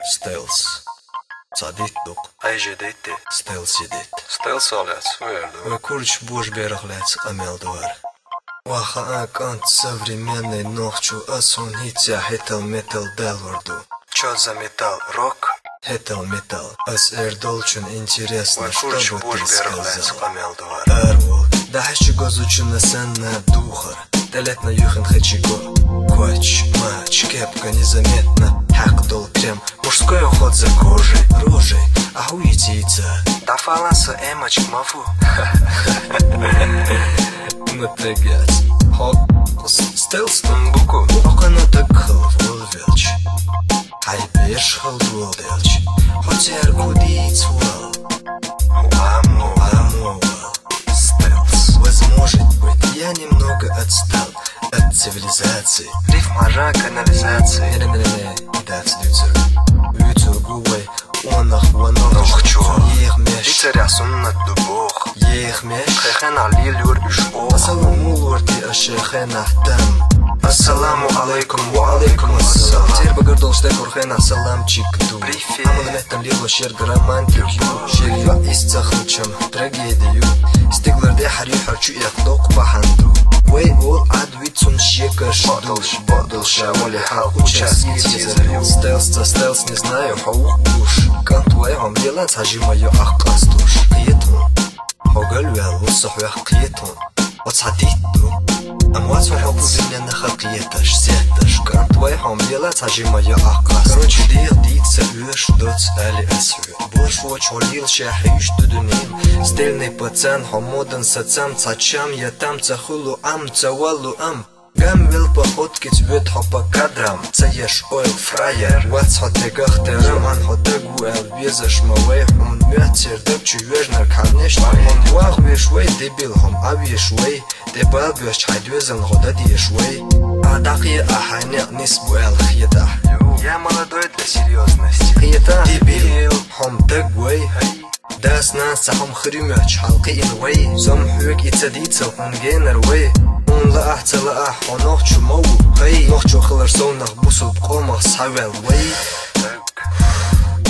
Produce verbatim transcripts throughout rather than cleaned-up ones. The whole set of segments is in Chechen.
Стелс. Цхьа дитт ду-кх. Айжа дитт. Стелс дитт. Стелс лаьцна вер ду. Вай курчаш божаберах лаьцна къамел ду хӀара. Ваха а кӀант современный нохчо, ас хьона хӀинцца хетал метал далор ду. Чо за метал? Рок? Хетал метал. Ас эр долчун интересно, вай курчаш чтобы ты божаберах лаьцна сказал. Къамел ду хӀара. Арвол, дахьаш чу гозучунна санна духар. Тӏалетна юхин хачиго. Коч, мач, кепка незаметно. Хьакъ дол крем. Мужской уход за кожей, рожей. Ахуй птица. Дафаласа эмочек мафу. Напрягать. Хо, с-, стелс там буку. Окана так хал вол велч. Ай беш хал вол велч. Хотя кудиц вол. Аму, аму вол. Стелс. Возможно быть, я немного отстал от цивилизации. Рифма жа канализации. Не-не-не-не, и да, отсюда. Вицу гувай, онах, ванах. Нохчо. Ех меш. Ицаря суннат дубох. Ех меш. Хехена лил юр уш о. Асалам улурти ашехена там. Ассаламу алейкум, ва алейкум ассалам. Тер багар долшта корхена саламчик ду. Привет. Амал меттам лило шер граммантик ю. Шер ю ис цахлчам. Трагедию. Стиглар де хьарю хьарчу эх док паханду. Вей ол адвит сун шекаш ду. Бодл, бодл ша воли хал учас. Стелс, ца стелс, не знаю, хаук буш. Кант вай хам делан сажима ё ах къастуш. Киетун. Хогал вел усах вях киетун. Оцхьа дитт ду. Ам вац ваха пудинна наха киеташ, сетташ. Кант вай хам делан сажима ё ах къастуш. Короче, дих дитса уш доц али асху. Бош воч хьо лил ша хьуьш ду дуьнен. Стильный пацан, хьо модан сацам, ца чам, я там, ца хулу ам, ца валу ам. Гам вел походкиц вед хьо по кадрам, ца еш ойл фраер. Вац хьо тегах терам, ан хьо таг ву эл везаш ма вай. Хьун мёцер даг чу вежнар кхарнеш. Хьун вах веш вай, дебил хьун а веш вай. Те бал беш чхай дуэзан хода деш вай. А дакъе а хайне нис бу эл хиета. Я молодой для серьёзности. Хиета. Дебил. Хьум таг вай. Дас нас цахум хримёч халкъи ин вай. Сом хьуек ица дицал хун генер вай. Ун ла ах ца ла ах хонох чу мау. Хай. Нох чу хылар сонах бусул къомах савел вай.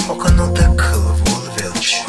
Хокано так хыл вол велч.